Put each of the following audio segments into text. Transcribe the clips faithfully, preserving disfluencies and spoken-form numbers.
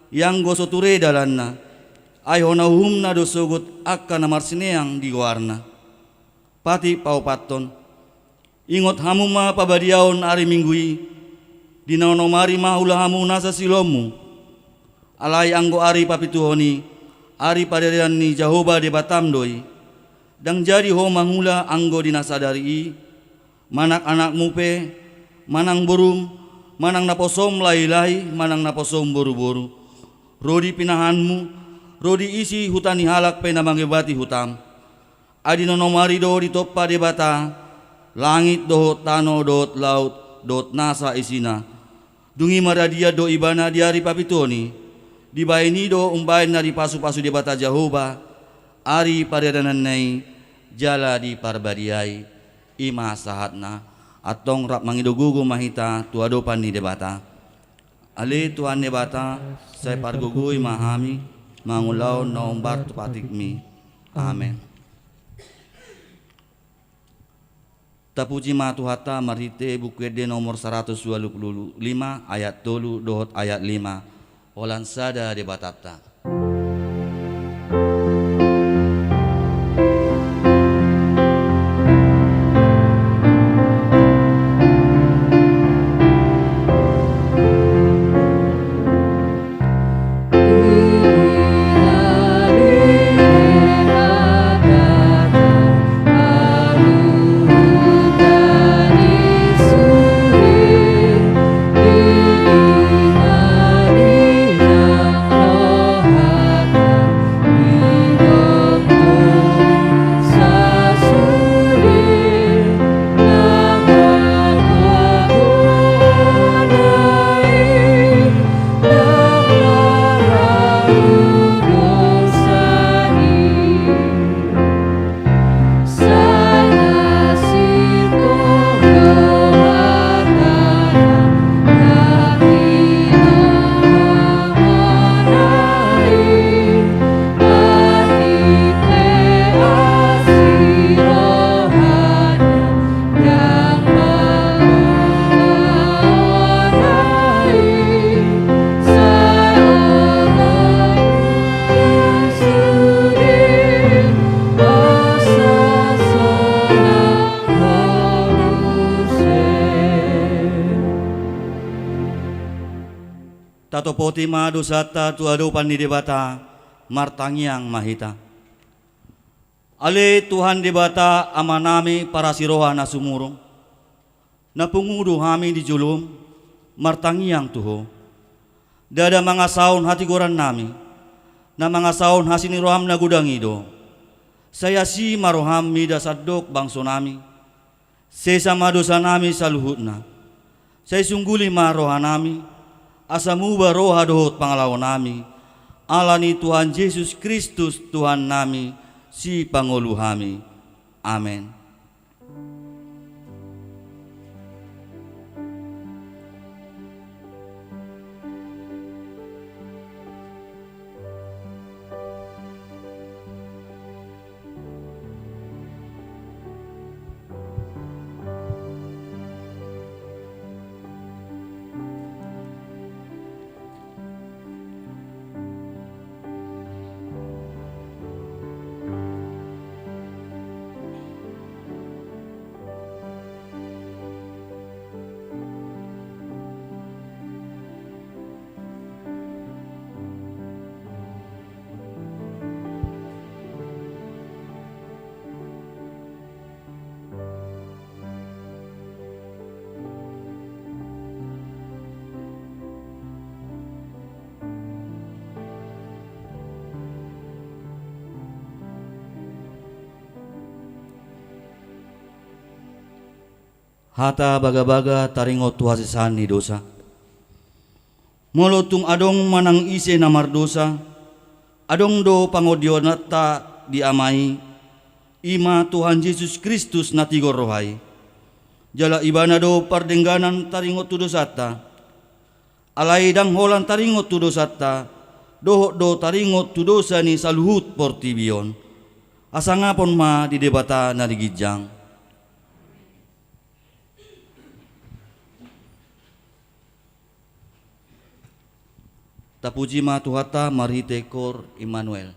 Ia anggo so ture dalanna, ai hona uhumna do sogot angka na marsineang di goarna. Patik paopathon. Ingot hamu ma pabadiaon ari Minggu i, di na onom ari ma hula hamu nasa siulaonmu. Alai anggo ari papituhon i, ari parianan ni Jahowa Debatam do i. Ndang jadi ho mangula anggo di na sadari i, manang anakmu pe, manang borum, manang naposom lahilahi, manang naposom boruboru, ro di pinahanmu, ro di isi huta ni halak pe na mangebati hutam. Ai di na onom ari do ditompa Debata langit dohot tano dohot laut dohot nasa isina. Dung i maradian do ibana di ari papituhon i. Dibahen i do umbahen na dipasupasu Debata Jahowa ari pariananna i jala diparbadiai. I ma sahatna. Antong rap mangido gogo ma hita tu adopan ni Debata. Ale Tuhan Debata, sai pargogoi ma hami mangulahon na hombar tu patikmi. Amen. Tapuji ma Tuhanta marhite Buku Ende nomor saratus ualu pulu lima ayat tolu dohot ayat lima. Holan sada Debatanta. Tatopoti ma dosanta tu adopan ni Debata, martangiang ma hita. Ale Tuhan Debata Amanami parasiroha na sumurung, na pungu do hami di jolom martangiang tu Ho. Ndada mangasahon hatigorannami, na mangasahon hasiniroham na godang i do. Sai asi ma roham mida sandok bangsonami. Sesa ma dosanami saluhutna. Sai sungguli ma rohanami, asa muba roha dohot pangalaonami, ala ni Tuhan Jesus Kristus Tuhannami, Sipangolu hami. Amen. Hata bagabaga taringot tu hasesaan ni dosa. Molo tung adong manang ise na mardosa, adong do pangondiananta di Ama i, i ma Tuhan Jesus Kristus na tigor roha i. Jala Ibana do pardengganan taringot tu dosanta. Alai ndang holan taringot tu dosanta, dohot do taringot tu dosa ni saluhut portibi on. Hasangapon ma di Debata na di ginjang. Tapuji ma Tuhanta marhite kor Immanuel.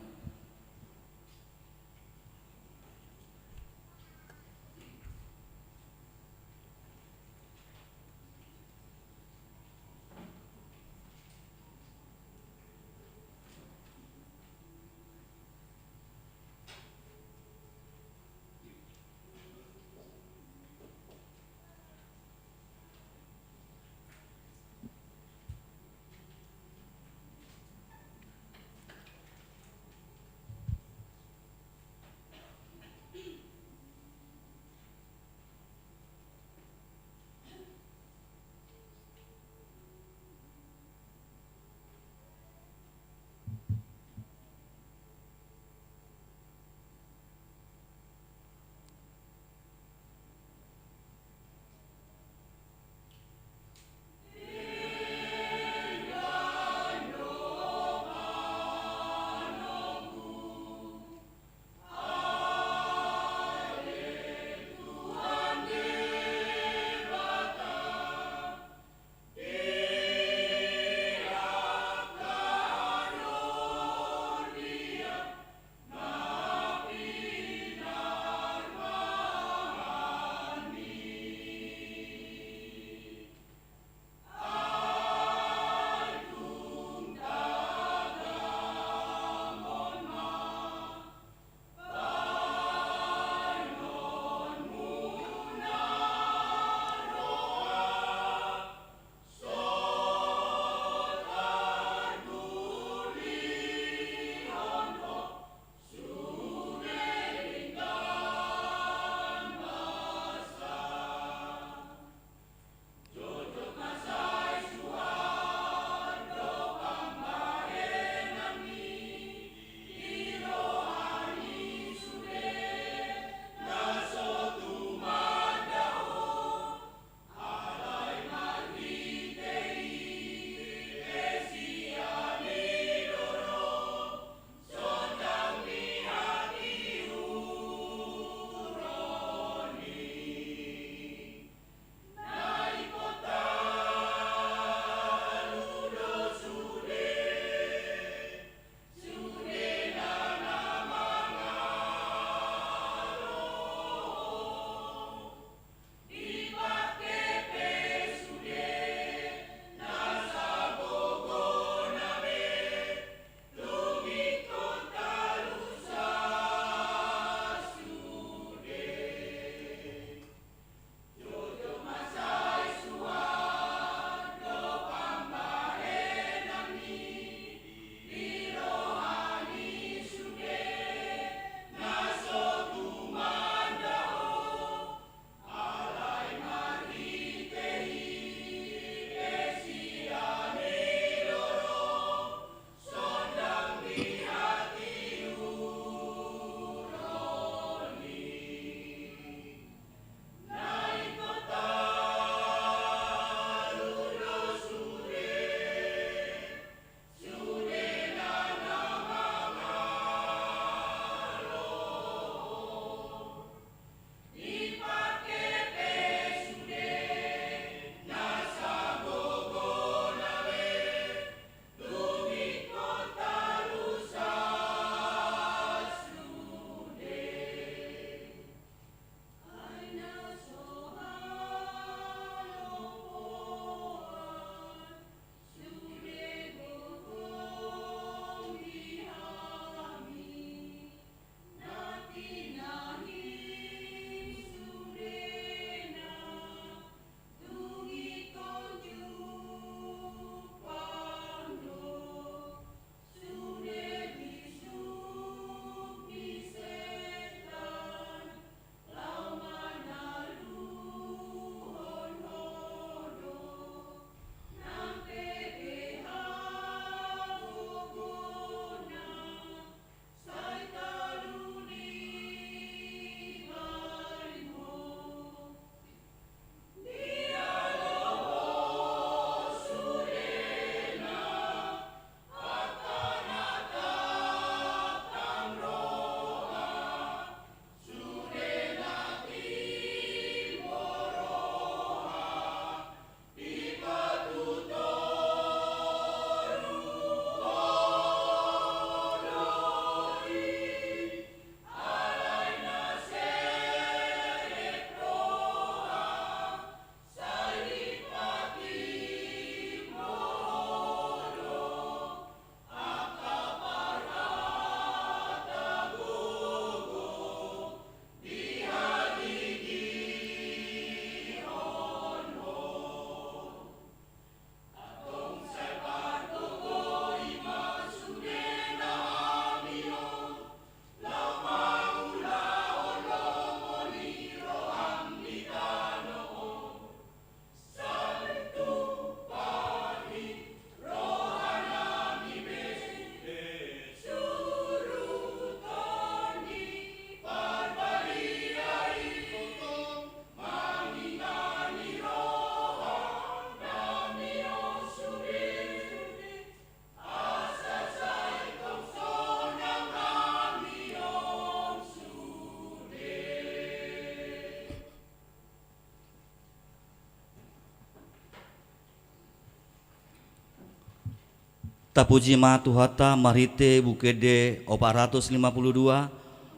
Tapuji ma Tuhanta marhite Buku Ende opat ratus lima puluh dua,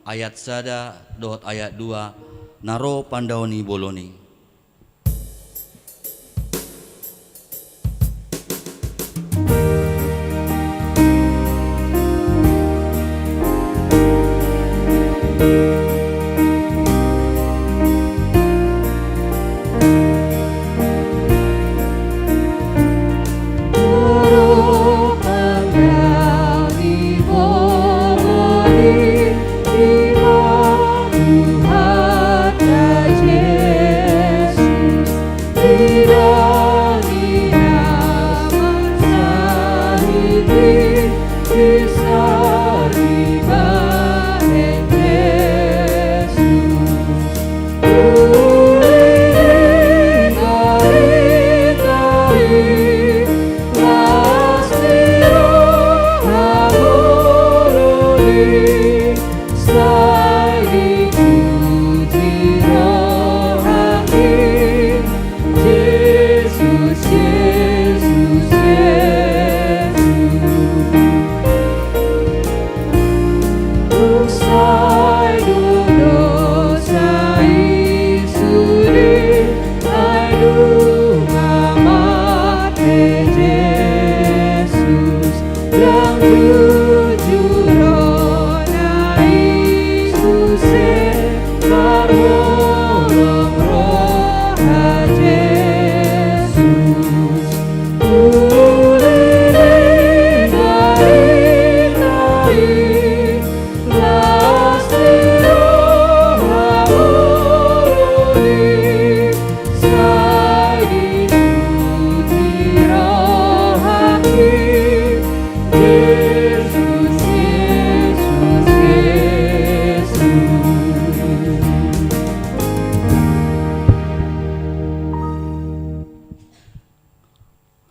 ayat sada dohot ayat dua, na ro pandaon ni bolon i.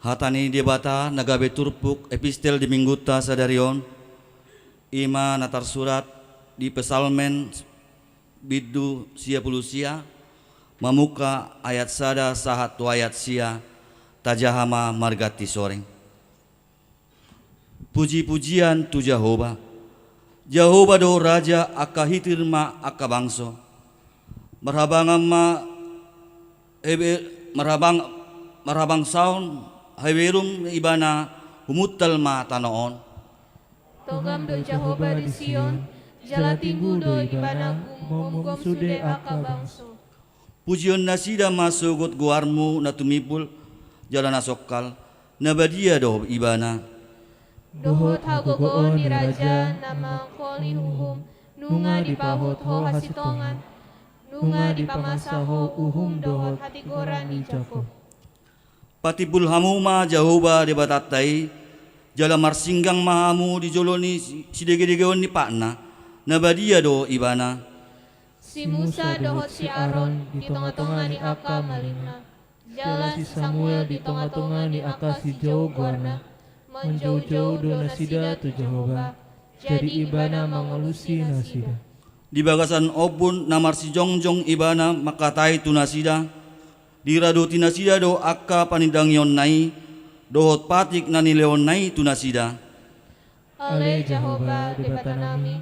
Hata ni Debata na gabe turpuk epistel di Minggunta sadari on, i ma na tarsurat di Psalmen bindu sia pulu sia, mamungka ayat sada sahat tu ayat sia. Tajaha ma marganti soreng. Puji-pujian tu Jahowa. Jahowa do raja, angka hitir ma angka bangso. Marhabangan ma Hebe-, marhabang-, marhabangsaon, habeberun Ibana, humuntal ma tano on. Togam do Jahowa di Sion, jala timbu do Ibana gumgom sude angka bangso. Pujionnasida ma sogot goarmu na tumimpul jala na songkal, na badia do Ibana. Dohot hagogoon ni raja na mangkoli uhum, nunga dipahot Ho hasintongan, nunga dipamasa Ho uhum dohot hatigoran ni Jakob. Patimbul hamu ma Jahowa Debatanta i, jala marsinggang ma hamu di jolo ni si-, sidegedegeon ni patna, na badia do Ibana. Si Musa dohot si Aron di tongatonga ni angka malingna, jala si Samuel di tongatonga ni angka sijou goarna. Manjoujou do nasida tu Jahowa, jadi Ibana mangalusi nasida. Di bagasan ombun na marsijongjong Ibana mangkatai tu nasida, diradoti nasida do angka panindangionna i, dohot patik na nilehonna i tu nasida. Ale Jahowa Debatanami,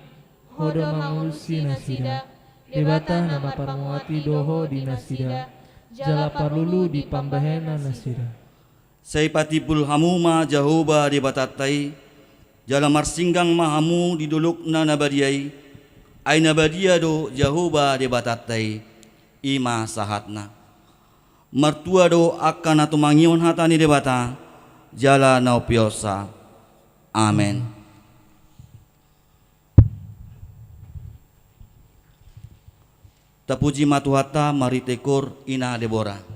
Ho do mangalusi nasida, Debata na marpanguati do Ho di nasida, jala parlulu di pambahenan nasida. Sai patimbul hamu ma Jahowa Debatanta i, jala marsinggang ma hamu di dolokna na badia i, ai na badia do Jahowa Debatanta i, i ma sahatna. Martua do angka na tumangihon hata ni Debata, jala na umpionsa. Amen. Tapuji ma Tuhanta marhite koor Ina Debora.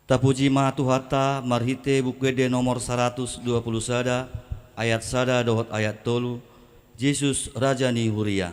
Tapuji ma Tuhanta marhite Buku Ende nomor saratus dua pulu sada, ayat sada dohot ayat tolu, Jesus Raja ni Huria.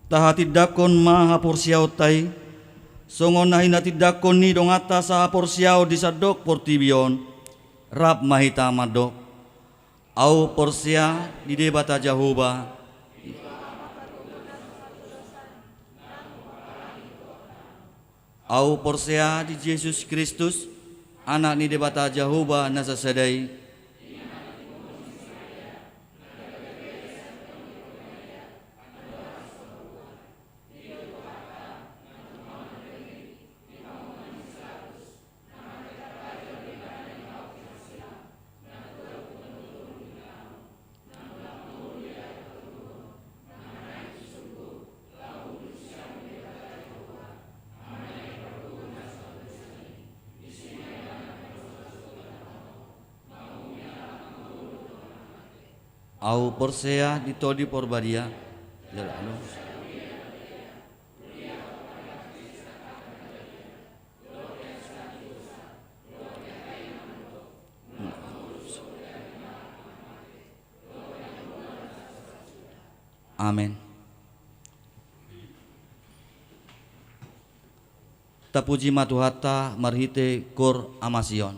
Tahatindangkon ma haporseaonta i, songon na hinatindangkon ni donganta sahaporseaon di sandok portibi on. Rap ma hita mandok: Ahu porsea di Debata Jahowa. Ahu porsea di Jesus Kristus, Anak ni Debata Jahowa na sasada i. Ahu porsea di Tondi Porbadia. Jala anu. Amen. Tapuji ma Tuhanta marhite Koor Amasion.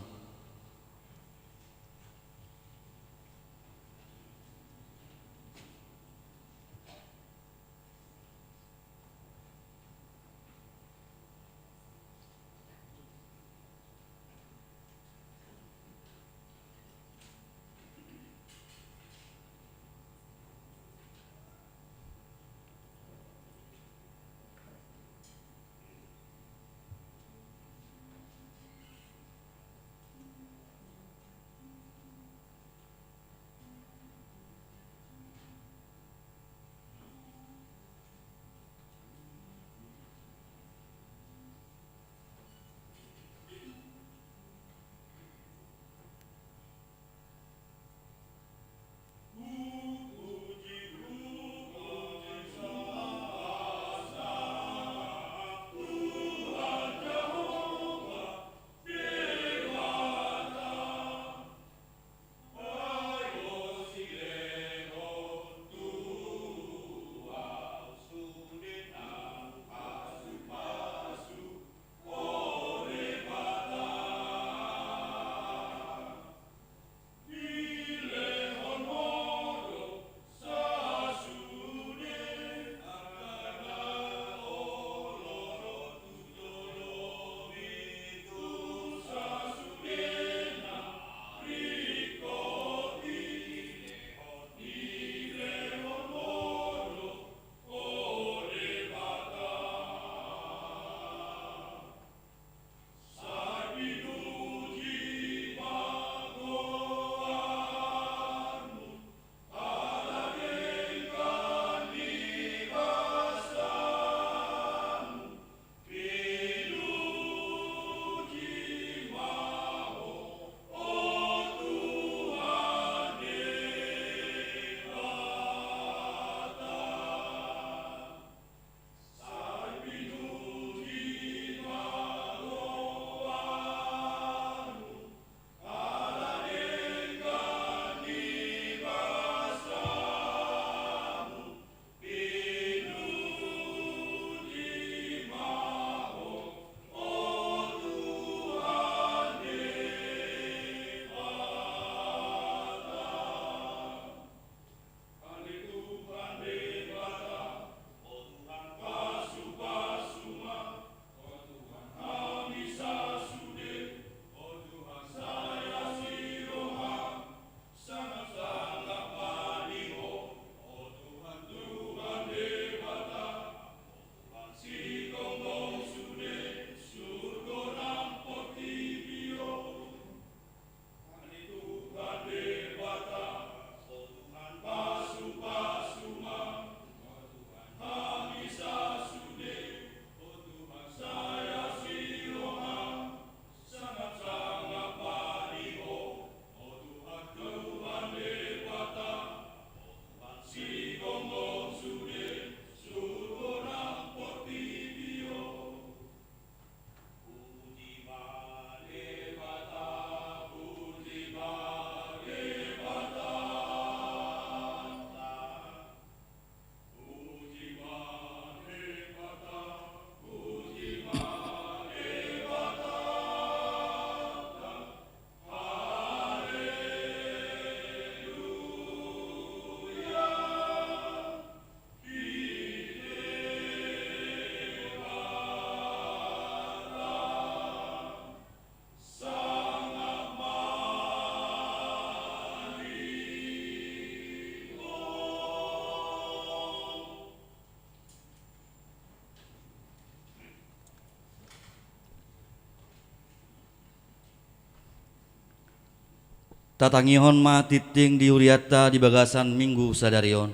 Tatangihon ma tingting ni hurianta di bagasan Minggu sadari on.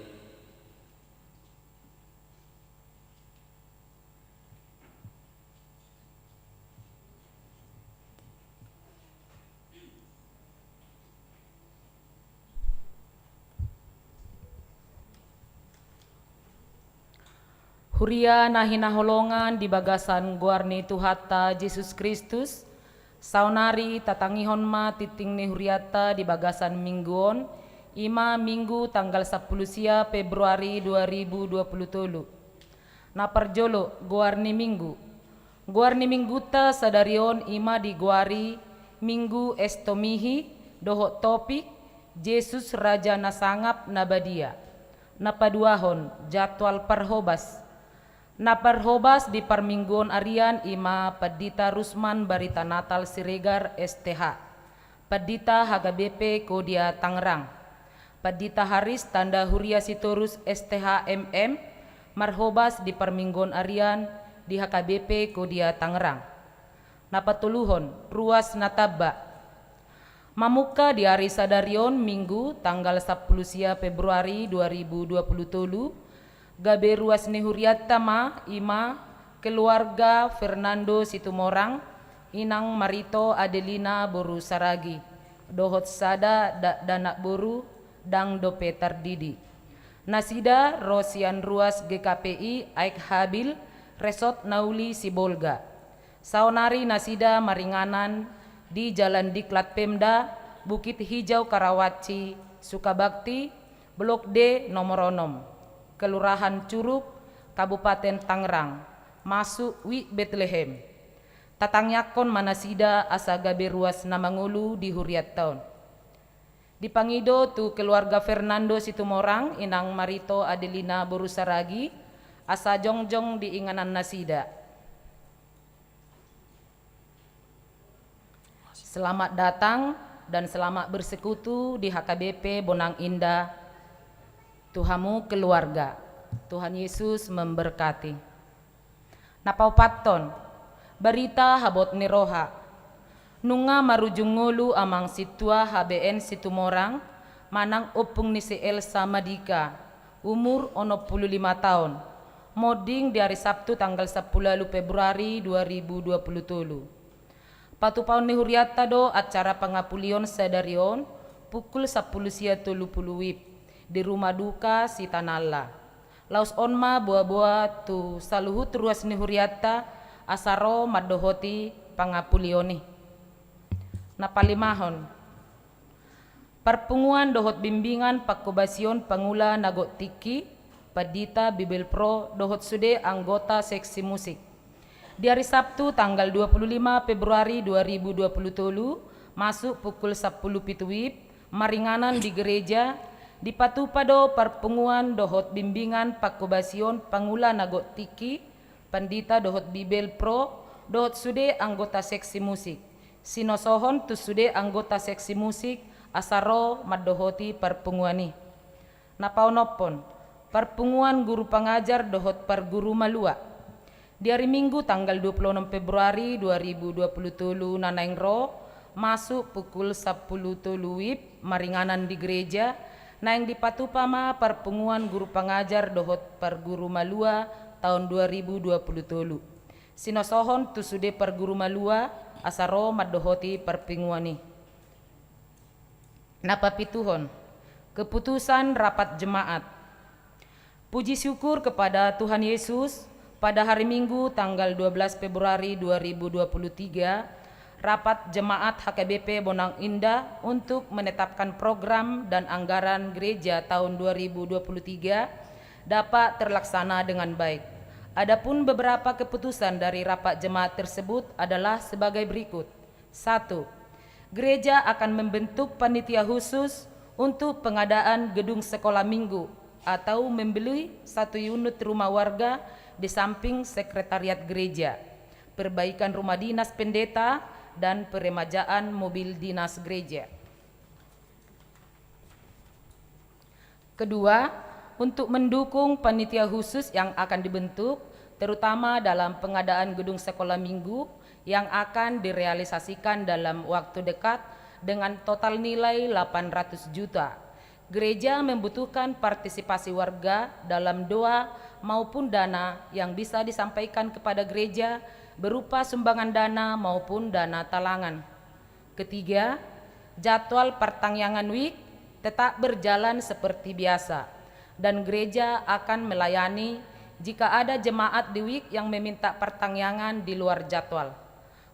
Huria na hinaholongan di bagasan goar ni Tuhanta Jesus Kristus, saonari tatangihon ma tingting ni hurianta di bagasan Minggu on, i ma Minggu tanggal sampulu sia Februari dua ribu dua pulu tolu. Na parjolo, goar ni Minggu. Goar ni Minggunta sadari on i ma digoari Minggu Estomihi dohot topik Jesus Raja na Sangap na Badia. Na paduahon, jadwal parhobas. Na parhobas di parmingguon arian i ma Pandita Rusman Barita Natal Siregar, S T H, Pandita H K B P Kodia Tangerang. Pandita Haris Tanda Huria Sitorus, S T H M M, marhobas di parmingguon arian di H K B P Kodia Tangerang. Na patoluhon, ruas na tamba. Mamungka di ari sadari on, Minggu tanggal sampulu sia Februari dua ribu dua pulu tolu, gabe ruas ni hurianta ma i ma keluarga Fernando Situmorang, Inang Marito Adelina boru Saragi, dohot sada dakdanak boru, ndang dope tardidi. Nasida ro sian ruas G K P I Aek Habil, Resort Nauli Sibolga. Saonari nasida maringanan di Jalan Diklat Pemda, Bukit Hijau Karawaci, Sukabakti, Blok D nomor onom, Kelurahan Curug, Kabupaten Tangerang, masuk W I B Betlehem. Tatangiangkon ma nasida asa gabe ruas na mangolu di hurianta on. Dipangido tu keluarga Fernando Situmorang, Inang Marito Adelina boru Saragi, asa jongjong di inganan nasida. Selamat datang dan selamat bersekutu di H K B P Bonang Indah. Tu hamu keluarga, Tuhan Yesus memberkati. Na paopathon, barita habot ni roha. Nunga marujung ngolu amang sintua H B N Situmorang manang ompung ni si Elsa Madika, umur onom pulu lima taon, monding di ari Sabtu tanggal sampulu ualu Februari dua ribu dua pulu tolu. Patupaon ni hurianta do acara pangapulion sadari on pukul sampulu sia tolu pulu W I B di rumah duka Sitanalla. Laos on ma boaboa tu saluhut ruas ni hurianta asa ro mandohoti pangapulion i. Na palimahon, parpunguan dohot bimbingan pangkobasion pangula na gok tingki, Pandita Bibelvrouw dohot sude anggota seksi musik. Di ari Sabtu tanggal dua pulu lima Februari dua ribu dua pulu tolu, masuk pukul sampulu pitu W I B, maringanan di gereja, dipatupa do parpunguan dohot bimbingan pangkobasion pangula na gok tingki, Pandita dohot Bibelvrouw, dohot sude anggota seksi musik. Sinosohon tu sude anggota seksi musik asa ro mandohoti parpunguan i. Na paonomhon, parpunguan guru pangajar dohot parguru malua. Di ari Minggu tanggal dua pulu onom Februari dua ribu dua pulu tolu na naeng ro, masuk pukul sampulu tolu W I B, maringanan di gereja, naeng dipatupa ma parpunguan guru pangajar dohot parguru malua taon dua ribu dua pulu tolu. Sinosohon tu sude parguru malua asa ro mandohoti parpunguan i. Na papituhon, keputusan rapat jemaat. Puji syukur kepada Tuhan Yesus, pada hari Minggu tanggal dua belas Februari dua ribu dua puluh tiga, rapat jemaat H K B P Bonang Indah untuk menetapkan program dan anggaran gereja tahun dua ribu dua puluh tiga dapat terlaksana dengan baik. Adapun beberapa keputusan dari rapat jemaat tersebut adalah sebagai berikut. Satu, gereja akan membentuk panitia khusus untuk pengadaan gedung sekolah minggu atau membeli satu unit rumah warga di samping sekretariat gereja, perbaikan rumah dinas pendeta, dan peremajaan mobil dinas gereja. Kedua, untuk mendukung panitia khusus yang akan dibentuk, terutama dalam pengadaan gedung sekolah minggu yang akan direalisasikan dalam waktu dekat, dengan total nilai delapan ratus juta. Gereja membutuhkan partisipasi warga dalam doa maupun dana yang bisa disampaikan kepada gereja berupa sumbangan dana maupun dana talangan. Ketiga, jadwal partangiangan wijk tetap berjalan seperti biasa, dan gereja akan melayani jika ada jemaat di wijk yang meminta partangiangan di luar jadwal.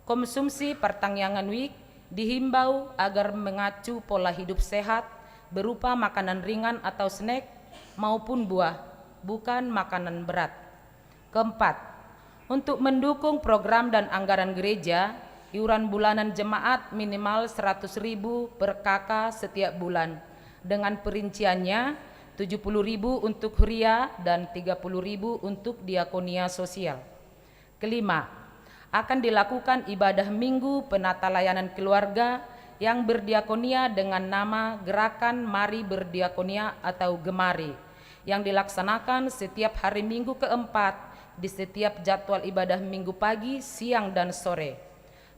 Konsumsi partangiangan wijk dihimbau agar mengacu pola hidup sehat berupa makanan ringan atau snack maupun buah, bukan makanan berat. Keempat, untuk mendukung program dan anggaran gereja, iuran bulanan jemaat minimal seratus ribu per K K setiap bulan, dengan perinciannya tujuh puluh ribu untuk huria dan tiga puluh ribu untuk diakonia sosial. Kelima, akan dilakukan ibadah Minggu Penata Layanan Keluarga yang berdiakonia dengan nama Gerakan Mari Berdiakonia atau Gemari, yang dilaksanakan setiap hari Minggu keempat di setiap jadwal ibadah Minggu pagi, siang, dan sore.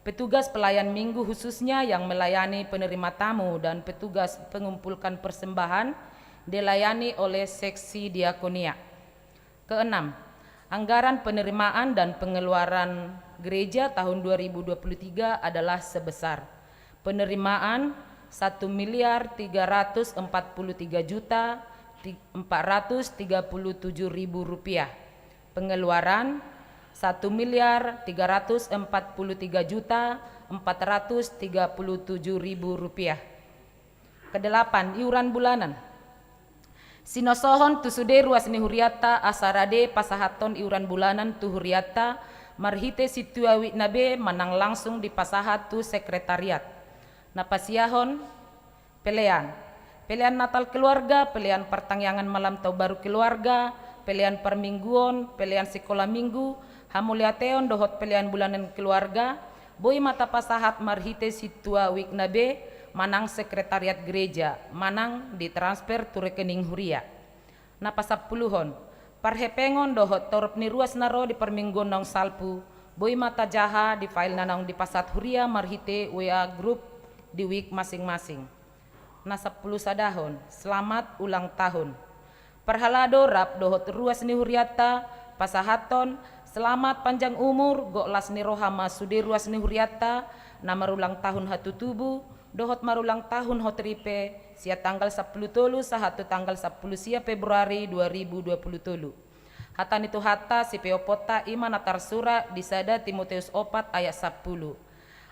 Petugas pelayan Minggu khususnya yang melayani penerima tamu dan petugas pengumpulkan persembahan dilayani oleh seksi diakonia. Keenam, anggaran penerimaan dan pengeluaran gereja tahun dua ribu dua puluh tiga adalah sebesar penerimaan satu miliar tiga ratus empat puluh tiga juta empat ratus tiga puluh tujuh ribu rupiah, pengeluaran satu miliar tiga ratus empat puluh tiga juta empat ratus tiga puluh tujuh ribu rupiah. Kedelapan, iuran bulanan. Sinosohon tu sude ruas ni hurianta asa rade pasahathon iuran bulanan tu hurianta marhite sintua wijk na be manang langsung dipasahat tu sekretariat. Na pasiahon, pelean. Pelean Natal keluarga, pelean partangiangan malam taon baru keluarga, pelean parmingguon, pelean sikola minggu, hamauliateon dohot pelean bulanan keluarga, boi ma tapasahat marhite sintua wijk na be manang sekretariat gereja, manang ditransfer tu rekening huria. Na pasampuluhon, parhepengon dohot torop ni ruas na ro di parmingguon naung salpu, boi ma tajaha di file na naung dipasahat huria marhite W A grup di wijk masing-masing. Na sampulu sadahon, selamat ulang tahun. Parhalado rap dohot ruas ni hurianta pasahathon selamat panjang umur, gok las ni roha ma sude ruas ni hurianta na marulang tahun hatutubu dohot marulang tahun hot ripe, sian tanggal sampulu tolu sahat tu tanggal sampulu sia Februari dua ribu dua puluh tolu. Hata ni Tuhanta sipeopponta i ma na tarsurat di sada Timoteus opat ayat sampulu.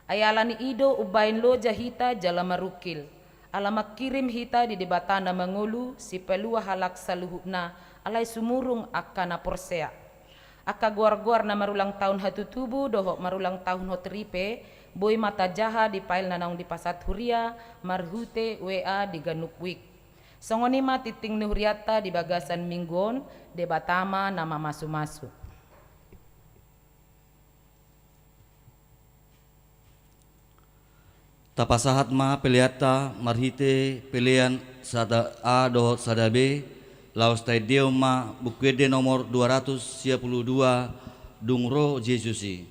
Ai ala ni i do umbahen loja hita jala marungkil, ala mangkirim hita di Debata na mangolu sipalua halak saluhutna, alai sumurung angka na porsea. Angka goar-goar na marulang tahun hatutubu dohot marulang tahun hot ripe, boi ma tajaha di file na naung dipasahat huria marhite W A di ganup wijk. Songon i ma tingting ni hurianta di bagasan minggu on, Debata ma na mamasu-masu. Tapasahat ma peleanta marhite pelean sada A dohot sada B, laos taendehon ma Buku Ende nomor dua ratus sia pulu dua, Dung Ro Jesus i.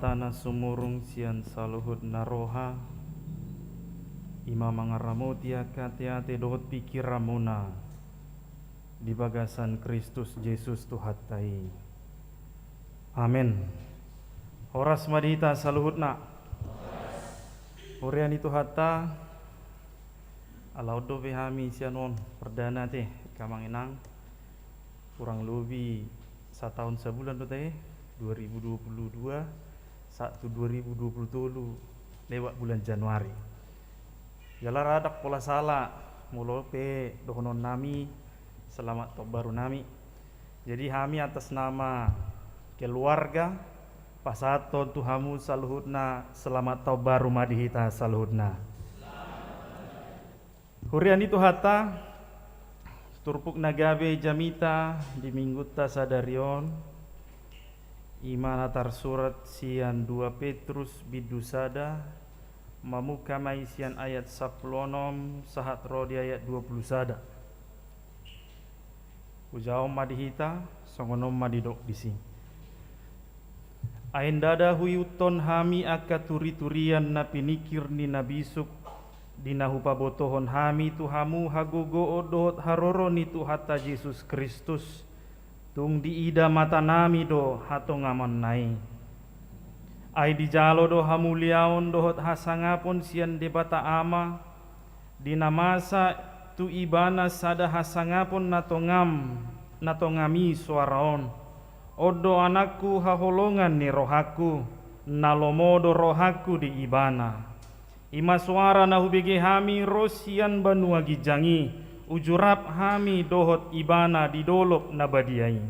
Tana sumurung sian saluhut na roha, ima mangaramoti angka ateate dohot pingkiranmuna di bagasan Kristus Jesus Tuhanta i. Amen. Horas ma di hita saluhutna. Huria ni Tuhanta, ala on dope hami sian on perdana te, angka amang inang, kurang lobi sataon sabulan do te, dua ribu dua puluh dua, sahat tu dua ribu dua puluh tolu, lewat bulan Januari. Jala rada pola sala, molo pe dohonon nami, selamat tahun baru nami. Jadi hami atas nama keluarga, pasahathon tu hamu saluhutna, selamat tahun baru ma di hita saluhutna. Huria ni Tuhanta, turpuk na gabe jamita di minggunta sadari on, ima na tarsurat sian dua Petrus bindu sada, mamungka ma i sian ayat sampulu onom sahat ro di ayat dua puluh sada. Hujaha ma di hita, songon on ma didok disi. Ai ndada huihuthon hami angka turiturian na piningkir ni na bisuk, di na hupabotohon hami tu hamu hagogoon dohot haroro ni Tuhanta Jesus Kristus, tung diida matanami do hatongamonna i. Ai dijalo do hamuliaon dohot hasangapon sian Debata Ama, di na masa tu Ibana sada hasangapon na tongam, na tongam i soara on: On do Anakku haholongan ni rohangku, na lomo do rohangku di Ibana. Ima soara na hubege hami ro sian banua ginjang i, uju rap hami dohot Ibana di dolok na badia i.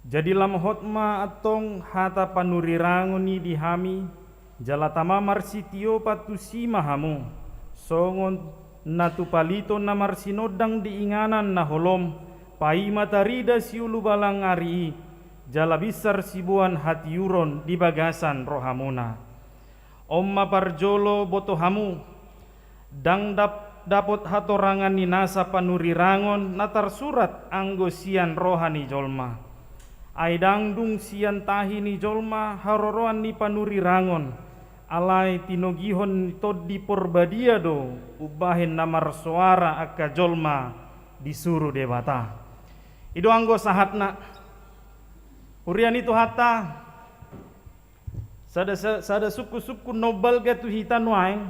Jadi lam hot ma antong hata panurirangon i di hami, jala tama marsitiopan tusi ma hamu, songon na tu palito na marsinondang di inganan na holom, paima tarida siulubalang ari i, jala binsar siboan hatiuron di bagasan rohamuna. On ma parjolo boto hamu, ndang dap-, dapot hatorangan ni nasa panurirangon na tarsurat anggo sian roha ni jolma. Ai ndang dung sian tahi ni jolma haroroan ni panurirangon, alai tinogihon ni Tondi Porbadia do umbahen na marsoara angka jolma disuru Debata. I do anggo sahatna. Huria ni Tuhanta, Sada, sa-, sada sungkun-sungkun na umbalga tu hita nuaeng,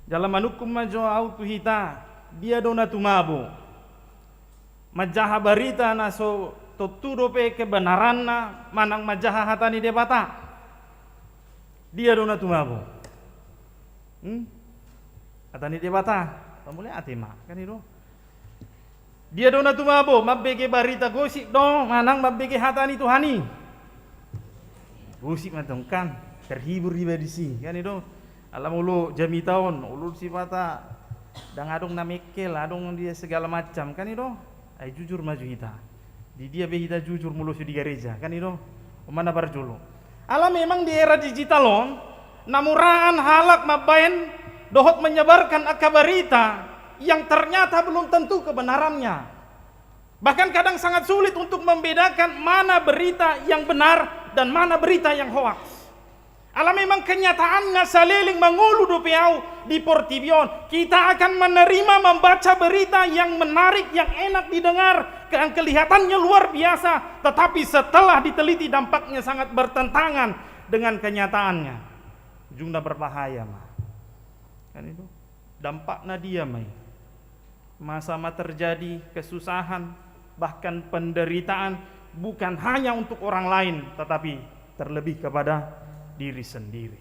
jala manungkun ma jo au tu hita, dia do na tumabo manjaha barita na so tontu dope kebenaranna manang manjaha hata ni Debata? Dia do na tumabo? Hmm? Hata ni Debata, pamule ate ma, kan i do. Dia do na tumabo, mambege barita gosip do manang mambege hata ni Tuhan i? Gosip ma tong kan, terhibur iba disi, kan i do. Ala molo jamita on, olo sipata ndang adong na mekkel, adong dia segala macam, kan i do. Ai jujur ma jo hita. Di dia be hita jujur molo so di gareja, kan i do. On ma na parjolo. Ala memang di era digital on, na muraan halak mambaen dohot menyebarkan angka barita yang ternyata belum tentu kebenarannya. Bahkan kadang sangat sulit untuk membedakan mana berita yang benar dan mana berita yang hoaks. Ala memang kenyataannya saleleng mangolu dope au di portibi on. Kita akan menerima, membaca berita yang menarik, yang enak didengar, yang kelihatannya luar biasa, tetapi setelah diteliti dampaknya sangat bertentangan dengan kenyataannya. Ujungna berbahaya ma. Kan i do. Dampakna dia ma i? Masa ma terjadi kesusahan, bahkan penderitaan, bukan hanya untuk orang lain, tetapi terlebih kepada diri sendiri.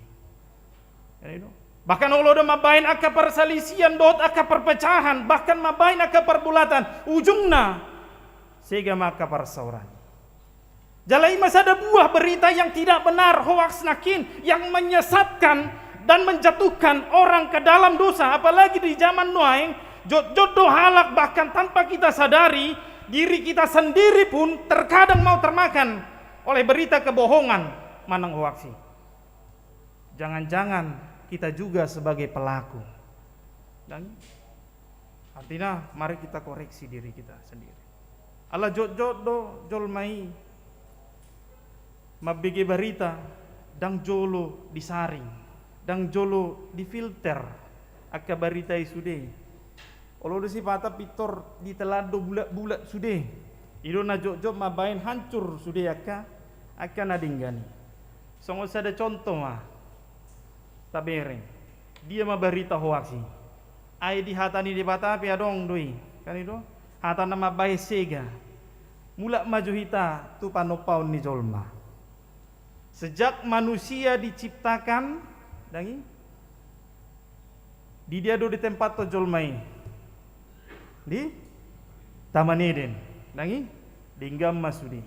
Kan i do. Bahkan olo do mambaen angka perselisihan dohot angka perpecahan, bahkan mambaen angka parbulatan, ujungna sega ma angka parsaoran. Jala i ma sada buah berita yang tidak benar, hoaks nangkin, yang menyesatkan dan menjatuhkan orang ke dalam dosa, apalagi di zaman nuaeng, jotjot do halak bahkan tanpa kita sadari, diri kita sendiri pun terkadang mau termakan oleh berita kebohongan manang hoaks i. Jangan-jangan kita juga sebagai pelaku. Dan artinya, mari kita koreksi diri kita sendiri. Ala jotjot do jolma i Mambege barita, ndang jolo disaring, ndang jolo difilter angka barita i sude. Olo do sipata pintor ditelan do bulat-bulat sude. I do na jotjot mambahen hancur sude angka, angka na denggan i. Songon sada contoh ma tabereng. Dia ma barita hoax i? Ai di hata ni Debata pe adong do i, kan i do? Hata na mambahen sega. Mulak ma jo hita tu panompaon ni jolma. Sejak manusia diciptakan, ndang i? Di dia do ditempathon jolma i? Di Taman Eden, ndang i? Denggan ma sude.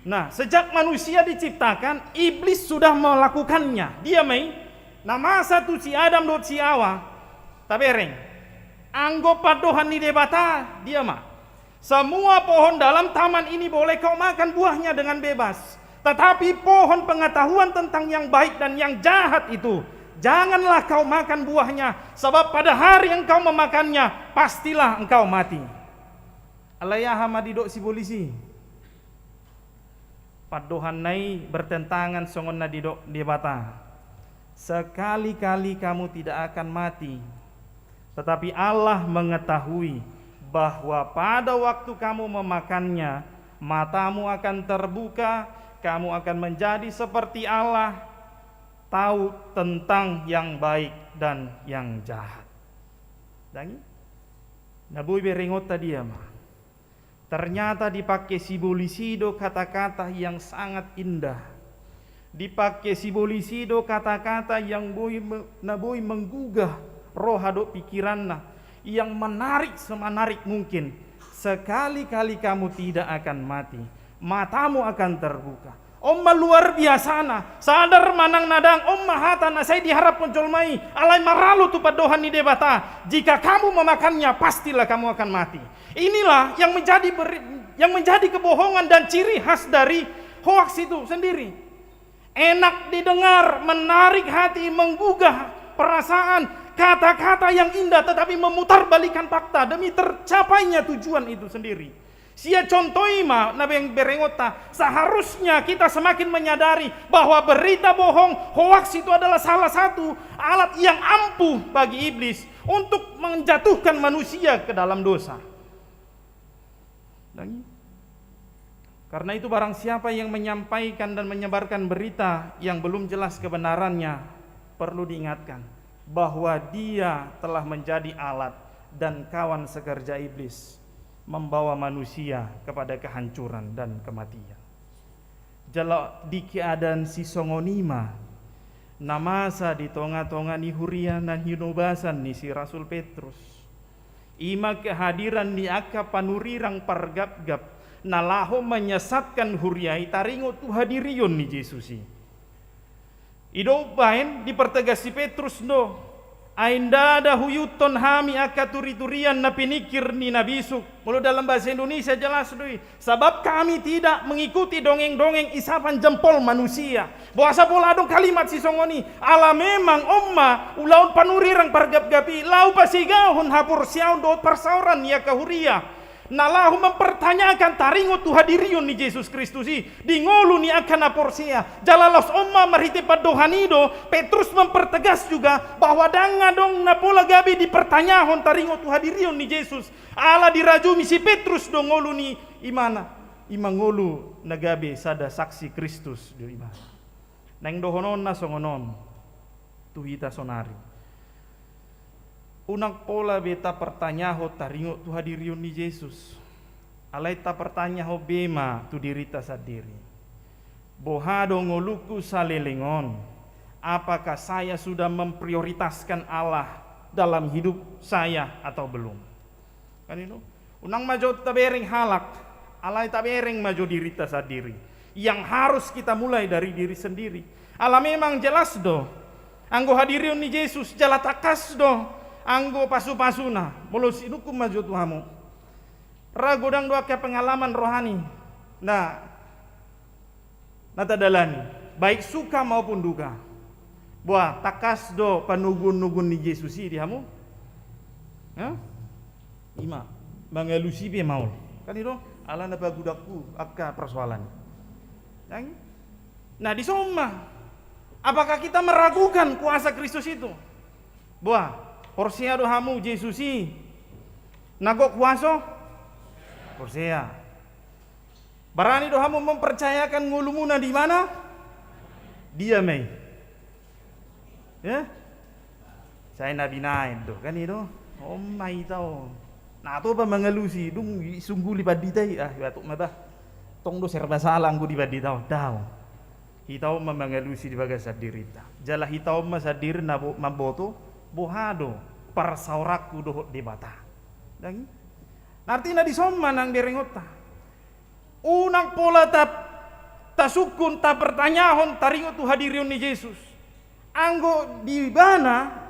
Nah, sejak manusia diciptakan, iblis sudah melakukannya. Dia ma i? Na masa tu si Adam dohot si Hawa. Tabereng. Anggo pandohan ni Debata, dia ma? Semua pohon dalam taman ini boleh kau makan buahnya dengan bebas. Tetapi pohon pengetahuan tentang yang baik dan yang jahat itu, janganlah kau makan buahnya, sebab pada hari engkau memakannya, pastilah engkau mati. Alai aha ma didok sibolis i? Pandohanna i bertentangan songon na didok Debata. Sekali-kali kamu tidak akan mati. Tetapi Allah mengetahui bahwa pada waktu kamu memakannya, matamu akan terbuka, kamu akan menjadi seperti Allah, tahu tentang yang baik dan yang jahat. Ndang i? Na boi berengonta dia ma? Ternyata dipake sibolis i do kata-kata yang sangat indah. Dipake sibolis i do kata-kata yang boi me-, na boi menggugah roha dohot pikiranna, yang menarik semenarik mungkin. Sekali-kali kamu tidak akan mati. Matamu akan terbuka. On ma luar biasana, sadar manang na ndang, on ma hata na sai diharaphon jolma i, alai maralo tu pandohan ni Debata, jika kamu memakannya, pastilah kamu akan mati. Inilah yang menjadi beri-, yang menjadi kebohongan dan ciri khas dari hoax itu sendiri. Enak didengar, menarik hati, menggugah perasaan, kata-kata yang indah, tetapi memutarbalikkan fakta demi tercapainya tujuan itu sendiri. Sia contoh i ma na beng-, berengonta, seharusnya kita semakin menyadari bahwa berita bohong, hoax itu adalah salah satu alat yang ampuh bagi iblis untuk menjatuhkan manusia ke dalam dosa. Ndang i? Karena itu, barang siapa yang menyampaikan dan menyebarkan berita yang belum jelas kebenarannya, perlu diingatkan bahwa dia telah menjadi alat dan kawan sekerja iblis, membawa manusia kepada kehancuran dan kematian. Jala di keadaan sisongon i ma na masa di tonga-tonga ni huria na hinobasan ni si Rasul Petrus. I ma kehadiran ni angka panurirang pargapgap na laho menyesatkan huria i taringot tu hadirion ni Jesus i. I do umbahen dipertegas si Petrus do, ai ndada huihuthon hami angka turiturian na piningkir ni na bisuk. Molo dalam bahasa Indonesia jelas do i, sabab kami tidak mengikuti dongeng-dongeng isapan jempol manusia. Boasa pola adong kalimat sisongon i? Ala memang on ma ulaon panurirang pargapgap i laho pasegahon haporseaon dohot parsaoran ni angka huria na laho mempertanyakan taringot tu hadirion ni Jesus Kristus i di ngolu ni angka na porsea. Jala laos on ma marhite pandohan i do Petrus mempertegas juga bahwa ndang adong na pola gabe dipertanyahon taringot tu hadirion ni Jesus. Ala dirajumi si Petrus do ngolu ni imana, i ma ngolu na gabe sada saksi Kristus do imana. Naeng dohononna songon on tu hita sonari. Unang pola be tapartanyaho taringot tu hadirion ni Jesus. Alai tapartanyaho be ma tu dirita sandiri. Boha do ngolungku saleleng on? Apakah saya sudah memprioritaskan Allah dalam hidup saya atau belum? Kan i do. Unang ma jo tabereng halak, alai tabereng ma jo dirita sandiri. Yang harus kita mulai dari diri sendiri. Ala memang jelas do, anggo hadirion ni Jesus jala tangkas do anggo pasupasuna. Molo sinungkun ma jo tu hamu. Ra godang do angka pengalaman rohani na na tadalani, baik suka maupun duka. Boha, tangkas do panugunnugun ni Jesus i di hamu? Hah? I ma, mangalusi pe maol. Kan i do, ala na pagudangku angka persoalan. Ndang i? Nah, dison ma. Apakah kita meragukan kuasa Kristus itu? Boha, porsea do hamu Jesus i na gok huaso? Porsea. Barani do hamu mempercayakan ngolumuna di mana? Dia ma i. Ya? Sai na binaen do, kan i do? On ma hita on. Na topa mangalusi, dung disungguli pandita i, ah, batuk ma bah. Tong do serba salah anggo di pandita on, daong. Hita on ma mangalusi di bagasan dirinta. Jala hita on ma sandiri na bo-, mamboto, boha do parsaoranku dohot Debata. Dang i? Artina dison ma nang berengonta. Unang pola ta-, tasungkun, tapertanyahon, taringot tu hadirion ni Jesus. Anggo di ibana,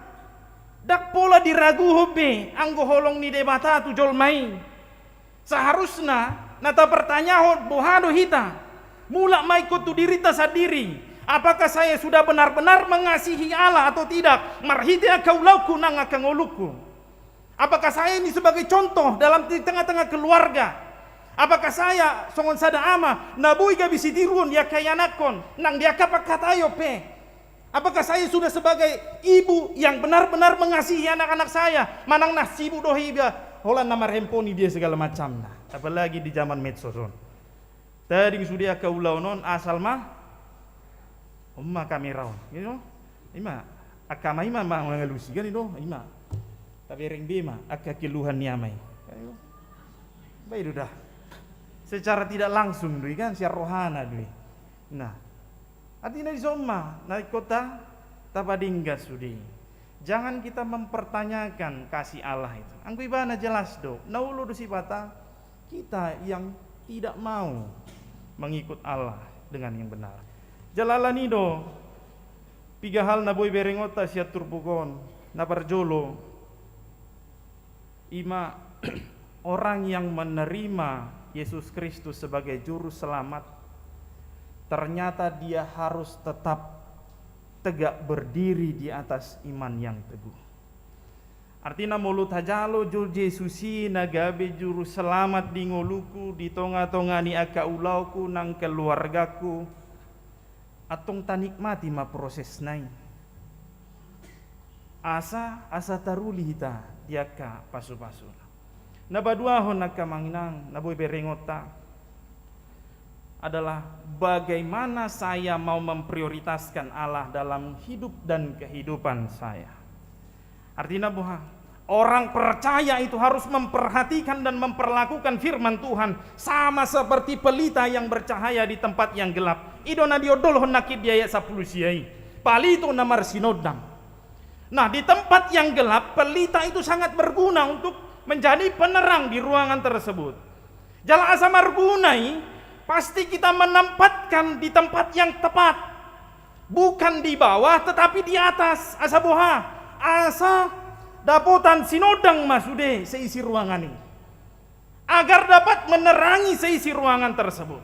ndang pola diraguhon be anggo holong ni Debata tu jolma i. Saharusna na tapertanyahon boha do hita. Mulak ma ingkon tu dirinta sandiri. Apakah saya sudah benar-benar mengasihi Allah atau tidak? Marhite angka ulaonku nang angka ngolungku. Apakah saya ini sebagai contoh dalam di tengah-tengah keluarga? Apakah saya songon sada ama na boi gabe sitiruon di angka ianakkon nang di angka pangkataion pe? Apakah saya sudah sebagai ibu yang benar-benar mengasihi anak-anak saya? Manang na sibuk do iba holan na marhempon i dia segala macamna. Apalagi di zaman medsos on. Tading sude angka ulaon on asal ma. On ma kamera on. Gitu. Ima. Angka ama i ma mangalusi kan i do. Ima. Tabereng be ma angka keluhan ni ama i. Kan i do. Baen do da. Secara tidak langsung do i kan, sian rohana do i. Nah. Artina dison ma, na ingkon ta, tapadenggan sude. Jangan kita mempertanyakan kasih Allah itu. Anggo ibana jelas do, na olo do sipata kita yang tidak mau mengikut Allah dengan yang benar. Jala alani do, piga hal na boi berengonta sian turpuk on, na parjolo, ima, orang yang menerima Yesus Kristus sebagai juru selamat, ternyata dia harus tetap tegak berdiri di atas iman yang teguh. Artina molo tajalo jo Jesus i na gabe juru selamat di ngolungku, di tonga-tonga ni angka ulaonku nang keluargaku, antong tanikmati ma prosesna i. Asa, asa taruli hita di angka pasu-pasuna. Na paduahon angka amang inang, na boi berengonta adalah bagaimana saya mau memprioritaskan Allah dalam hidup dan kehidupan saya. Artina boha? Orang percaya itu harus memperhatikan dan memperlakukan firman Tuhan sama seperti pelita yang bercahaya di tempat yang gelap. I do na diondolhon nangkin di ayat sampulu sia i. Palito na marsinondang. Nah, di tempat yang gelap, pelita itu sangat berguna untuk menjadi penerang di ruangan tersebut. Jala asa marguna i, pasti kita menempatkan di tempat yang tepat. Bukan di bawah, tetapi di atas. Asa boha? Asa dapotan sinondang ma sude seisi ruangan i. Agar dapat menerangi seisi ruangan tersebut.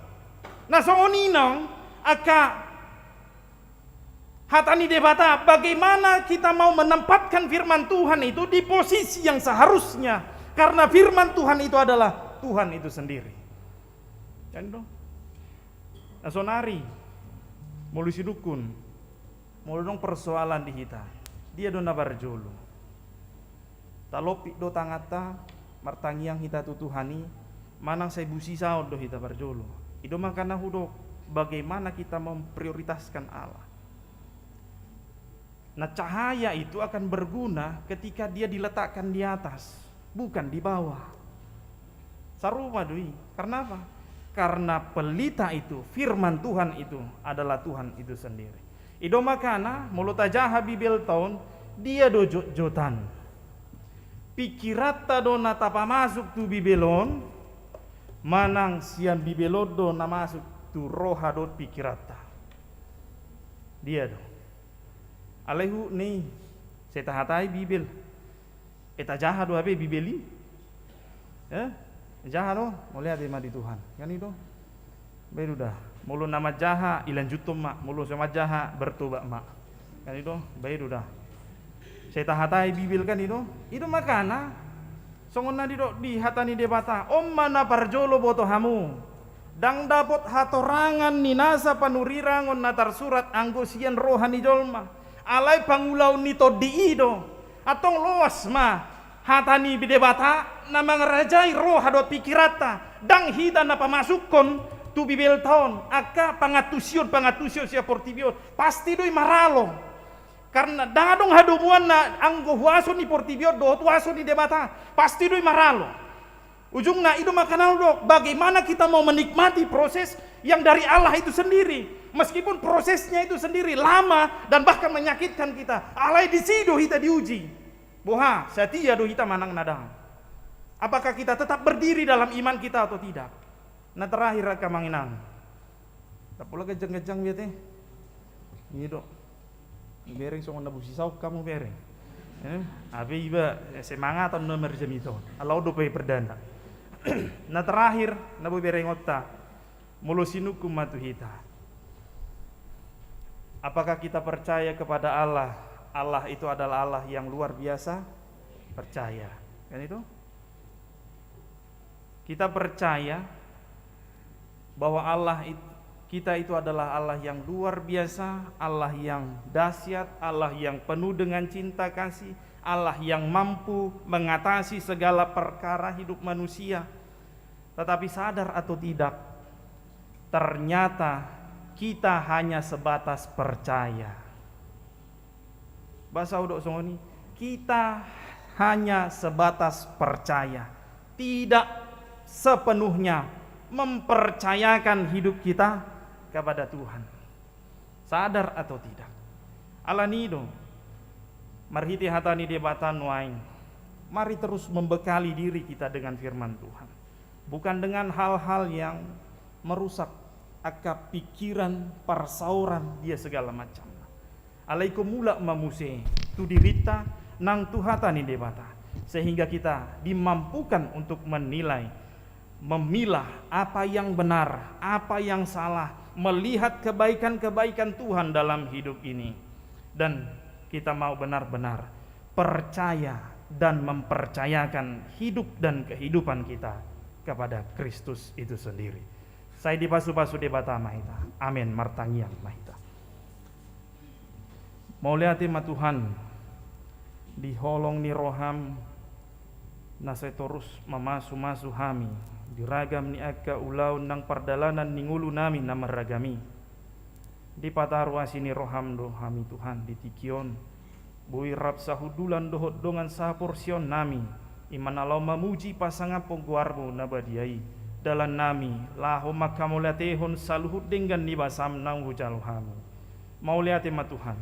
Nah, songon i nang angka hata ni Debata, bagaimana kita mau menempatkan firman Tuhan itu di posisi yang seharusnya. Karena firman Tuhan itu adalah Tuhan itu sendiri. Kan do? Nah, sonari, molo sidungkun, molo adong persoalan di hita, dia do na parjolo. Talompit do tanganta, martangiang hita tu Tuhan i, manang sai busisaon do hita parjolo. I do makana hudok, bagaimana kita memprioritaskan Allah. Nah, cahaya itu akan berguna ketika dia diletakkan di atas, bukan di bawah. Sarupa do i. Karena apa? Karena pelita itu, firman Tuhan itu adalah Tuhan itu sendiri. I do makana, molo tajaha Bibelta on, dia do jotjotan. Pikiranta do na tapamasuk tu Bibel on, manang sian Bibel on do na masuk tu roha dohot pikiranta. Dia do. Alai huhut ni, sai tahatai Bibel. E, tajaha do hape Bibel i? E? Jaha do, mauliate ma di Tuhan. Kan i do? Baen do da. Molo na manjaha, ilanjuthon ma. Molo so manjaha, bertobat ma. Kan i do? Baen do da. Sai tahatai Bibel kan i do? I do makana, songon na didok di hata ni Debata, on ma na parjolo boto hamu. Ndang dapot hatorangan ni nasa panurirang on na tarsurat anggo sian roha ni jolma. Alai pangulaon ni Tondi i do. Antong loas ma hata ni Debata na mangarajai roha dohot pikiranta. Ndang hita na pamasukkon tu Bibelta on angka pangantusion-pangantusion sian portibi on. Pasti do i maralo. Karna ndang adong hadomuanna anggo huaso ni portibi on dohot huaso ni Debata. Pasti do i maralo. Ujungna i do mangkatai didok, bagaimana kita mau menikmati proses yang dari Allah itu sendiri, meskipun prosesnya itu sendiri lama dan bahkan menyakitkan kita. Alai disi do hita diuji. Boha, setia do hita manang na ndang. Apakah kita tetap berdiri dalam iman kita atau tidak? Na terakhir, angka amang inang. Ndang pola ganjang-ganjang be ate. I do. Bereng songon na busi sauk hamu bereng. Eh, ape iba, eh, semangat on na marjamita on. Ala on dope perdana. Na terakhir, na boi berengonta. Molo sinungkun ma tu hita. Apakah kita percaya kepada Allah? Allah itu adalah Allah yang luar biasa? Percaya. Kan itu? Kita percaya bahwa Allah it-, kita itu adalah Allah yang luar biasa, Allah yang dahsyat, Allah yang penuh dengan cinta kasih, Allah yang mampu mengatasi segala perkara hidup manusia. Tetapi sadar atau tidak, ternyata kita hanya sebatas percaya. Bahasa hudok songon i, kita hanya sebatas percaya, tidak sepenuhnya mempercayakan hidup kita kepada Tuhan. Sadar atau tidak? Alani do, marhite hata ni Debata nuaeng, mari terus membekali diri kita dengan firman Tuhan. Bukan dengan hal-hal yang merusak angka pikiran, parsaoran, dia segala macam. Alai ingkon mulak ma muse tu dirinta nang tu hata ni Debata, sehingga kita dimampukan untuk menilai, memilah apa yang benar, apa yang salah, melihat kebaikan-kebaikan Tuhan dalam hidup ini. Dan kita mau benar-benar percaya dan mempercayakan hidup dan kehidupan kita kepada Kristus itu sendiri. Sai dipasu-pasu Debata ma hita. Amen. Martangiang ma hita. Mauliate ma Tuhan, di holong ni roham, na sai torus mamasu-masu hami, di ragam ni angka ulaon nang pardalanan ni ngolunami na marragam i. Dipataru asi ni roham do hami Tuhan di tingki on, boi rap sahundulan dohot dongan saporseaonnami, i ma na laho mamuji pasangaphon goarmu na badia i, dalannami, laho manghamauliatehon saluhut denggan ni basam naung hujalo hami. Mauliate ma Tuhan,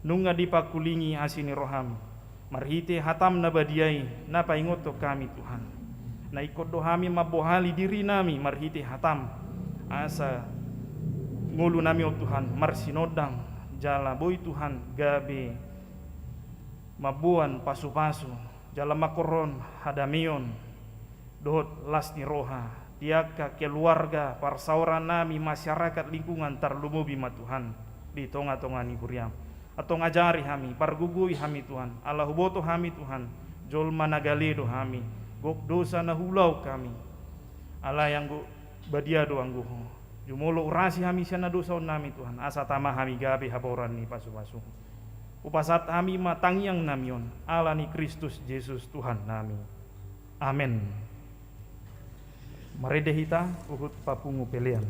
nunga dipangkulingi asi ni roham, marhite hatam na badia i, na paingothon hami Tuhan. Na ingkon do hami mambohali dirinami marhite hatam, asa ngolunami on Tuhan, marsinondang, jala boi Tuhan, gabe mamboan pasu-pasu, jala mangkorhon hadameon, dohot las ni roha, di angka keluarga, parsaorannami, masyarakat, lingkungan, tarlumobi ma Tuhan, di tonga-tonga ni huriam. Antong ajari hami, pargogoi hami Tuhan, ala huboto hami Tuhan, jolma na gale do hami, gok dosa na huulaon hami. Alai anggo badia do anggo Ho. Jumolo urasi hami sian hadosaonnami Tuhan, asa tama hami gabe haboran ni pasu-pasu. Hupasahat hami ma tangiangnami on, ala ni Kristus Jesus Tuhannami. Amen. Marende hita, huhut papungu pelean.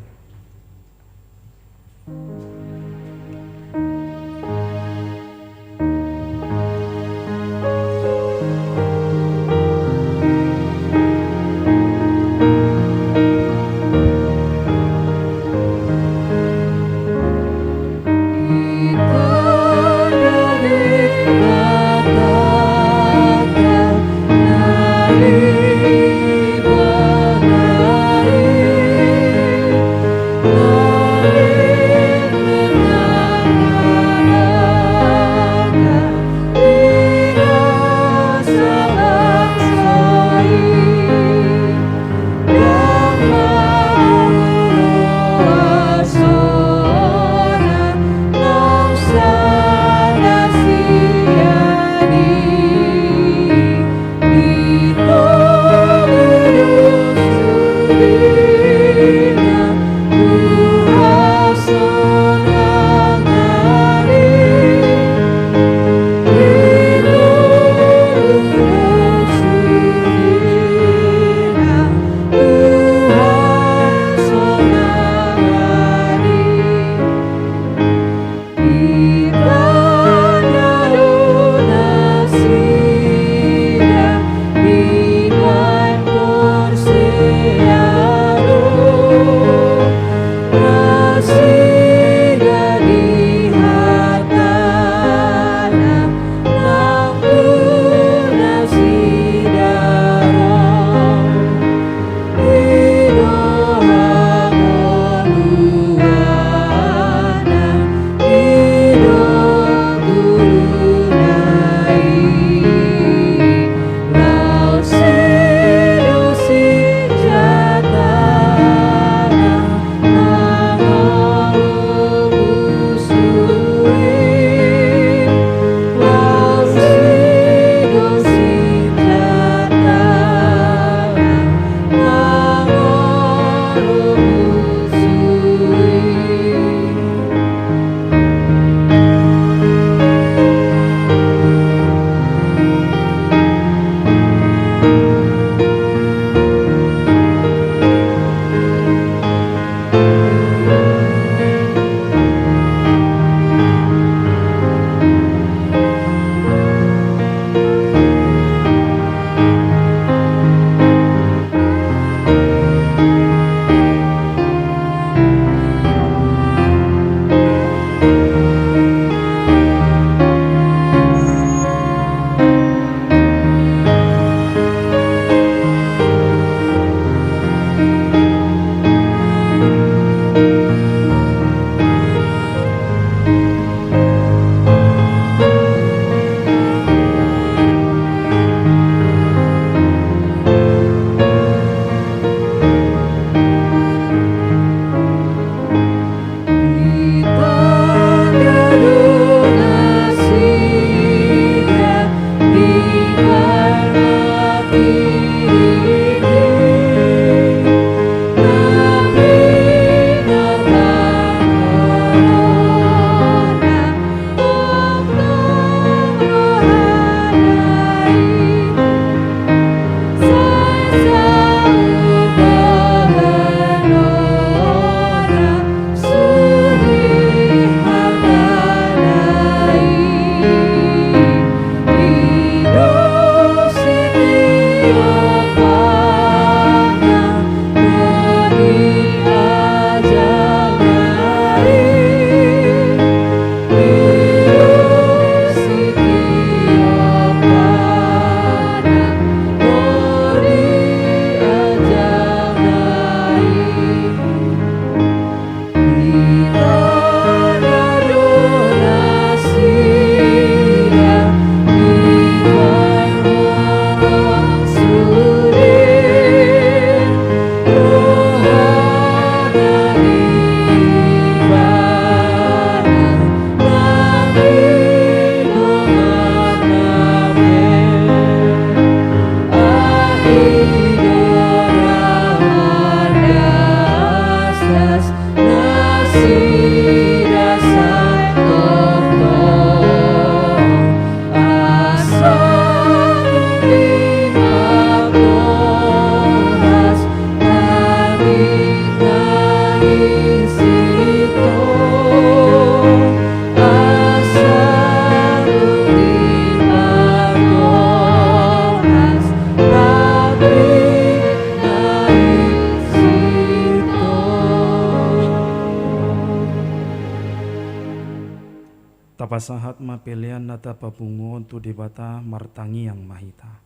Pasahat ma pelean na tapapungu on tu Debata, martangiang ma hita.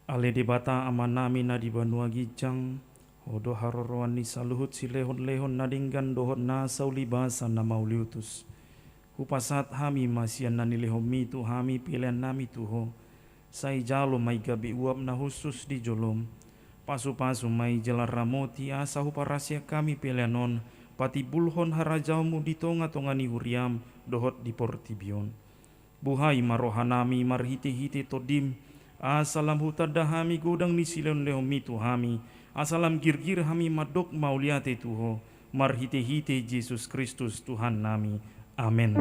Ale Debata Amanami na di banua ginjang, Ho do haroroan ni saluhut silehonlehon na denggan dohot nasa ulibasa na mauliutus. Hupasahat hami ma sian na nilehonMi tu hami peleannami tu Ho. Sai jalo ma i gabe uap na hushus di joloM. Pasupasu ma i jala ramoti asa huparasiak hami pelean on patimbulhon harajaonMu di tongatonga ni huriaM dohot di portibi on. Buhai ma rohanami marhitehite TondiM, asa lam hutanda hami godang ni silehonlehonMi tu hami, asa lam girgir hami mandok mauliate tu Ho, marhitehite Jesus Kristus Tuhannami. Amen.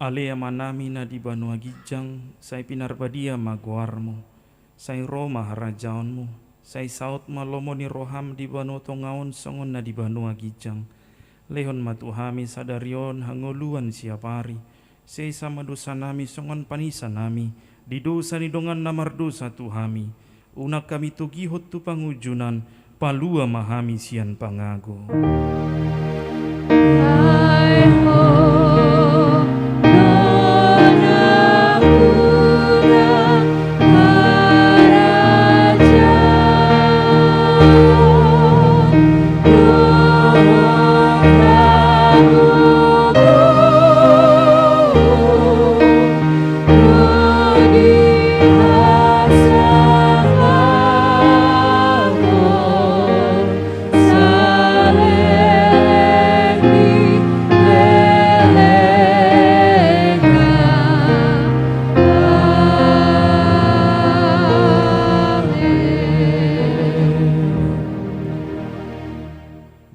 Ale Amanami na di banua ginjang, sai pinarbadia ma goarMu. Sai ro ma harajaonMu. Sai saut ma lomo ni rohaM di banua tonga on songon na di banua ginjang. Lehon ma tu hami sadari on hangoluan siapari. Sesa ma dosanami songon panesanami di dosa ni dongan na mardosa tu hami. Unang hami togihon tu pangunjunan, palua ma hami sian pangago. Ai Ho do nampuna harajaon dohot hagogoon.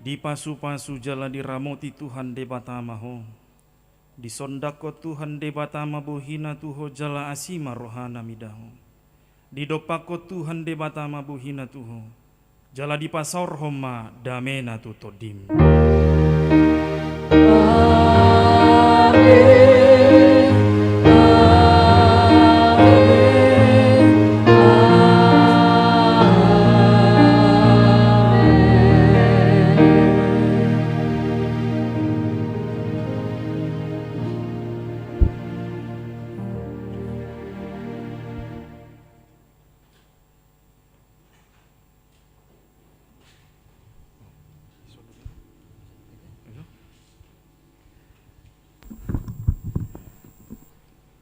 Dipasupasu jala diramoti Tuhan Debata ma ho. Disondangkon Tuhan Debata ma bohina tu ho jala asi ma rohana mida ho. Didompakkon Tuhan Debata ma bohina tu ho, jala dipasaorhon ma damena tu tondim.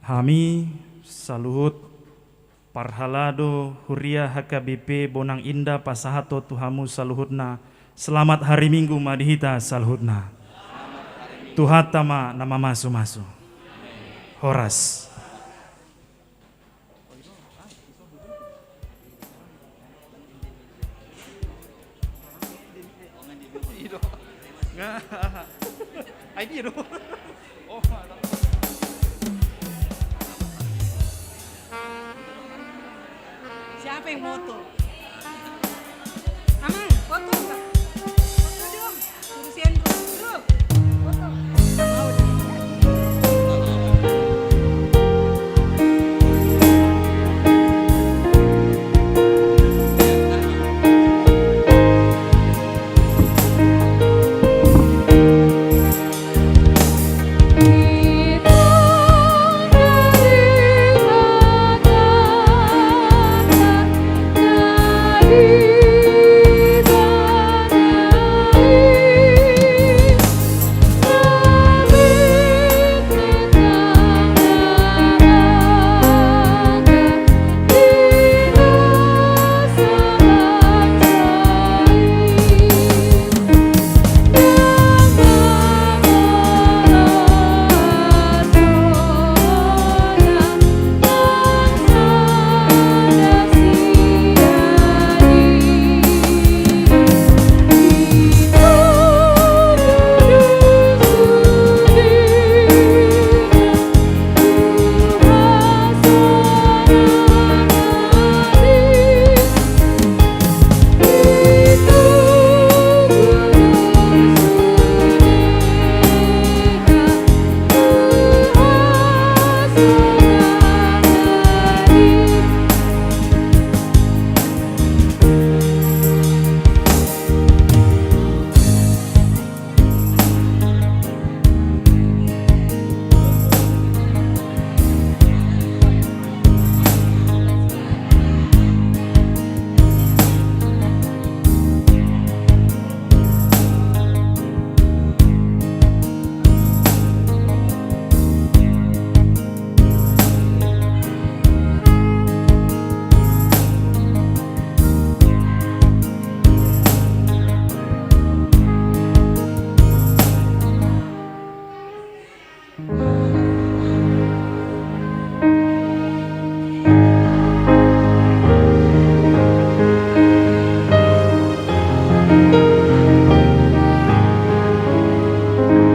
Hami saluhut parhalado huria H K B P Bonang Indah pasahathon tu hamu saluhutna, selamat hari Minggu ma di hita saluhutna. Tuhanta ma na mamasumasu. Horas. Siapa yang moto? Amang, foto nggak?